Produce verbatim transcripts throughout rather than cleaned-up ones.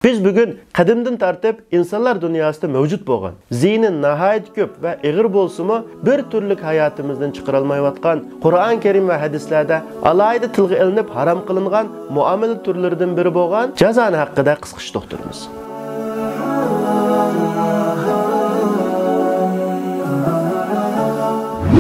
بىز بۈگۈن قەدىمدىن تارتىپ ئىنسانلار دۇنياسىدا مەۋجۇت بولغان، زىيىنى ناھايىتى كۆپ ۋە ئېغىر بولسىمۇ، بىر تۈرلۈك ھاياتىمىزدىن چىقىرالمايۋاتقان، قۇرئان كەرىم ۋە ھەدىسلەردە ئالاھىدە تىلغا ئېلىنىپ ھارام قىلىنغان مۇئامىلە تۈرلىرىدىن بىرى بولغان جازانى ھەققىدە قىسقىچە توختىلىمىز.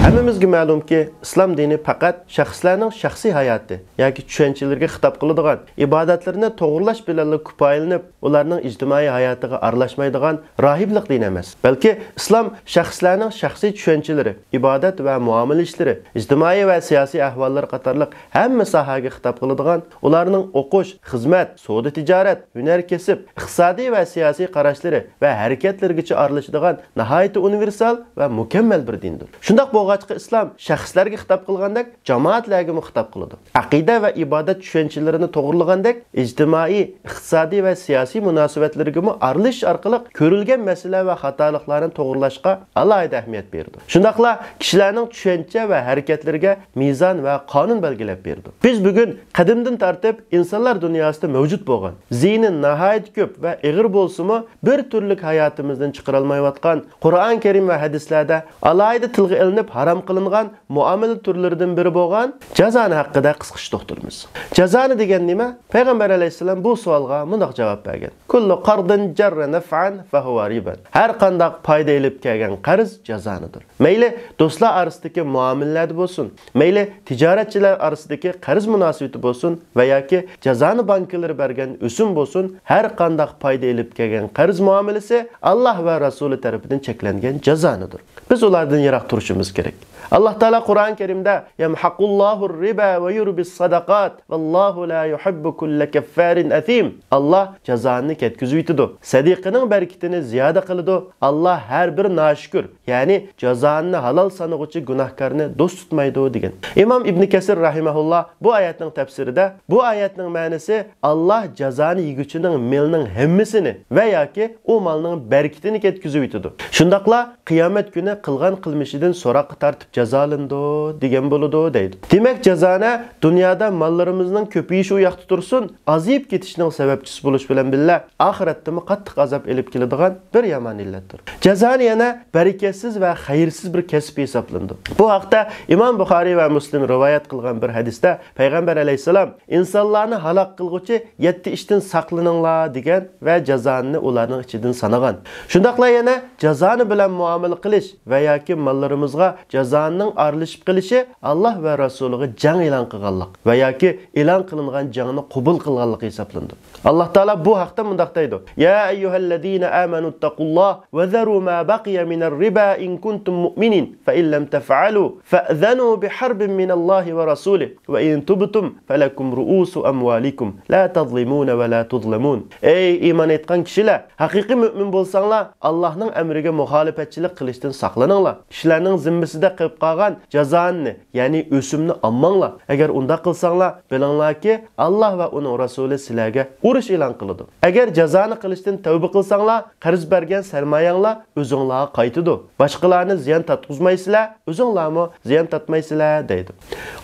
ھەممىمىزگە مەلۇمكى، ئىسلام دىنى پەقەت شەخسلەرنىڭ شەخسىي ھاياتى ياكى چۈشەنچىلىرىگە خىتاب قىلىدىغان، ئىبادەتلىرىنى توغرىلاش بىلەنلا كۇپايىلىنىپ، ئۇلارنىڭ ئىجتىمائىي ھاياتىغا ئارىلاشمايدىغان راھىبلىق دىنى ئەمەس، بەلكى ئىسلام شەخسلەرنىڭ شەخسىي چۈشەنچىلىرى، ئىبادەت ۋە مۇئامىلە ئىشلىرى، ئىجتىمائىي ۋە سىياسىي ئەھۋاللىرى قاتارلىق ھەممە ساھەگە خىتاب قىلىدىغان، ئۇلارنىڭ ئوقۇش، خىزمەت، سودا-تىجارەت، ھۈنەر-كەسىپ، ئىقتىسادىي ۋە سىياسىي قاراشلىرى ۋە ھەرىكەتلىرىگىچە ئارىلىشىدىغان ناھايىتى ئۇنىۋېرسال ۋە مۇكەممەل بىر دىندۇر. شۇنداق بولغاچقا، ئىسلام شەخسلەرگە خىتاب قىلغاندەك، جامائەتلەرگىمۇ خىتاب قىلىدۇ. ئەقىدە ۋە ئىبادەت چۈشەنچىلىرىنى توغرىلىغاندەك، ئىجتىمائىي، ئىقتىسادىي ۋە سىياسىي مۇناسىۋەتلىرىگىمۇ ئارىلىشىش ئارقىلىق كۆرۈلگەن مەسىلە ۋە خاتالىقلارنى توغرىلاشقا ئالاھىدە ئەھمىيەت بېرىدۇ. شۇنداقلا كىشىلەرنىڭ چۈشەنچە ۋە ھەرىكەتلىرىگە مىزان ۋە قانۇن بەلگىلەپ بېرىدۇ. بىز بۈگۈن قەدىمدىن تارتىپ ئىنسانلار دۇنياسىدا مەۋجۇت بولغان، زىيىنى ناھايىتى كۆپ ۋە ئېغىر بولسىمۇ، بىر تۈرلۈك ھاياتىمىزدىن چىقىرالمايۋاتقان، قۇرئان كەرىم ۋە ھەدىسلەردە ئالاھىدە تىلغا ئېلىنىپ ھارام قىلىنغان مۇئامىلە تۈرلىرىدىن بىرى بولغان جازانى ھەققىدە قىسقىچە توختىلىمىز. جازانى دېگەن نېمە؟ پەيغەمبەر ئەلەيھىسسالام بۇ سوئالغا مۇنداق جاۋاب بەرگەن: كل قرض جر نفعا فهو ربا. ھەر قانداق پايدا ئېلىپ كەلگەن قەرز جازانىدۇر. مەيلى دوستلار ئارىسىدىكى مۇئامىلىلەردە بولسۇن، مەيلى تىجارەتچىلەر ئارىسىدىكى قەرز مۇناسىۋىتى بولسۇن ۋە ياكى جازانە بانكىلىرى بەرگەن ئۆسۈم بولسۇن، ھەر قانداق پايدا ئېلىپ كەلگەن قەرز مۇئامىلىسى ئاللاھ ۋە رەسۇلى تەرىپىدىن چەكلەنگەن جازانىدۇر. بىز ئۇلاردىن يىراق تۇرۇشىمىز كېرەك. ئاللاھ تائالا قۇرئان كەرىمدە: يمحق الله الربا ويربي الصدقات والله لا يحب كل كفار أثيم. ئاللاھ جازانىنى كەتكۈزۈۋېتىدۇ، سەدىقىنىڭ بەرىكىتىنى زىيادە قىلىدۇ. ئاللاھ ھەر بىر ناشۈكۈر، يەنى جازانىنى ھالال سانىغۇچى گۇناھكارنى دوست تۇتمايدۇ، دېگەن. ئىمام ئىبنى كەسىر رەھىمەھۇللاھ بۇ ئايەتنىڭ تەپسىرىدە، بۇ ئايەتنىڭ مەنىسى، ئاللاھ جازانى يېگۈچىنىڭ مېلىنىڭ ھەممىسىنى ۋە ياكى ئۇ مالنىڭ بەرىكىتىنى كەتكۈزۈۋېتىدۇ. شۇنداقلا قىيامەت كۈنى قىلغان قىلمىشىدىن سوراققا تارتىپ جازالىنىدۇ، دېگەن بولىدۇ، دەيدۇ. دېمەك، جازانە دۇنيادا ماللىرىمىزنىڭ كۆپىيىشى ئۇ ياقتا تۇرسۇن، ئازىيىپ كېتىشنىڭ سەۋەبچىسى بولۇش بىلەن بىللە، ئاخىرەتتىمۇ قاتتىق ئازاب ئېلىپ كېلىدىغان بىر يامان ئىللەتتۇر. جازانە يەنە بەرىكەتسىز ۋە خەيرسىز بىر كەسىپ ھېسابلىنىدۇ. بۇ ھەقتە ئىمام بۇخارىي ۋە مۇسلىم رىۋايەت قىلغان بىر ھەدىستە پەيغەمبەر ئەلەيھىسسالام، ئىنسانلارنى ھالاك قىلغۇچى يەتتە ئىشتىن ساقلىنىڭلار، دېگەن ۋە جازانىنى ئۇلارنىڭ ئىچىدىن سانىغان. شۇنداقلا يەنە جازانە بىلەن مۇئامىلە قىلىش ۋە ياكى ماللىرىمىزغا جازانىنىڭ ئارىلىشىپ قېلىشى ئاللاھ ۋە رەسۇلىغا جەڭ ئېلان قىلغانلىق ۋە ياكى ئېلان قىلىنغان جەڭنى قوبۇل قىلغانلىق ھېسابلىنىدۇ. ئاللاھ تائالا بۇ ھەقتە مۇنداق دەيدۇ: يا أيها الذين آمنوا اتقوا الله وذروا ما بقي من الربا إن كنتم مؤمنين فإن لم تفعلوا فأذنوا بحرب من الله ورسوله وإن تبتم فلكم رؤوس أموالكم لا تظلمون ولا تظلمون. ئەي ئىمان ئېيتقان كىشىلەر، ھەقىقىي مۆمىن بولساڭلار، ئاللاھنىڭ ئەمرىگە مۇخالىپەتچىلىك قىلىشتىن ساقلىنىڭلار. كىشىلەرنىڭ زىممىسىدە قېلىپ قالغان جازانىنى، يەنى ئۆسۈمنى ئالماڭلار. ئەگەر ئۇنداق قىلساڭلار، بىلىڭلاركى، ئاللاھ ۋە ئۇنىڭ رەسۇلى سىلەرگە ئۇرۇش ئېلان قىلىدۇ. ئەگەر جازانى قىلىشتىن تەۋبە قىلساڭلار، قەرز بەرگەن سەرمايەڭلار ئۆزۈڭلارغا قايتىدۇ. باشقىلارنى زىيان تارتقۇزمايسىلەر، ئۆزۈڭلارمۇ زىيان تارتمايسىلەر، دەيدۇ.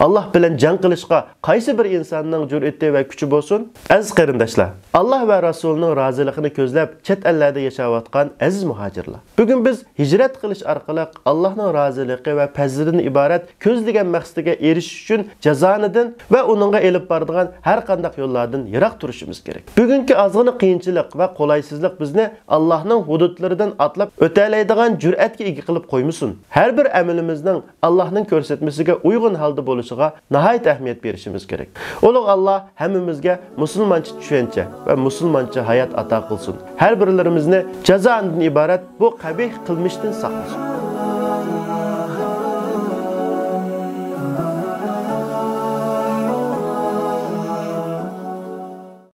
ئاللاھ بىلەن جەڭ قىلىشقا قايسى بىر ئىنساننىڭ جۈرئىتى ۋە كۈچى بولسۇن؟ ئەزىز قېرىنداشلار، ئاللاھ ۋە رەسۇلىنىڭ رازىلىقىنى كۆزلەپ، چەت ئەللەردە ياشاۋاتقان ئەزىز مۇھاجىرلار، بۈگۈن بىز ھىجرەت قىلىش ئارقىلىق ئاللاھنىڭ رازىلىقى ۋە پەزلىدىن ئىبارەت كۆزلىگەن مەقسىتىگە ئېرىشىش ئۈچۈن جازانىدىن ۋە ئۇنىڭغا ئېلىپ بارىدىغان ھەر قانداق يوللاردىن يىراق تۇرۇشىمىز كېرەك. بۈگۈنكى ئازغىنە قىيىنچىلىق ۋە قولايسىزلىق بىزنى ئاللاھنىڭ ھۇدۇدلىرىدىن ئاتلاپ ئۆتەلەيدىغان جۈرئەتكە ئىگە قىلىپ قويمىسۇن. ھەر بىر ئەمىلىمىزنىڭ ئاللاھنىڭ كۆرسەتمىسىگە ئۇيغۇن ھالدا بولۇشىغا ناھايىتى ئەھمىيەت بېرىشىمىز كېرەك. ئۇلۇغ ئاللاھ ھەممىمىزگە مۇسۇلمانچە چۈشەنچە ۋە مۇسۇلمانچە ھايات ئاتا قىلسۇن. ھەر بىرلىرىمىزنى جازانىدىن ئىبارەت بۇ قەبىھ قىلمىشتىن ساقلىسۇن.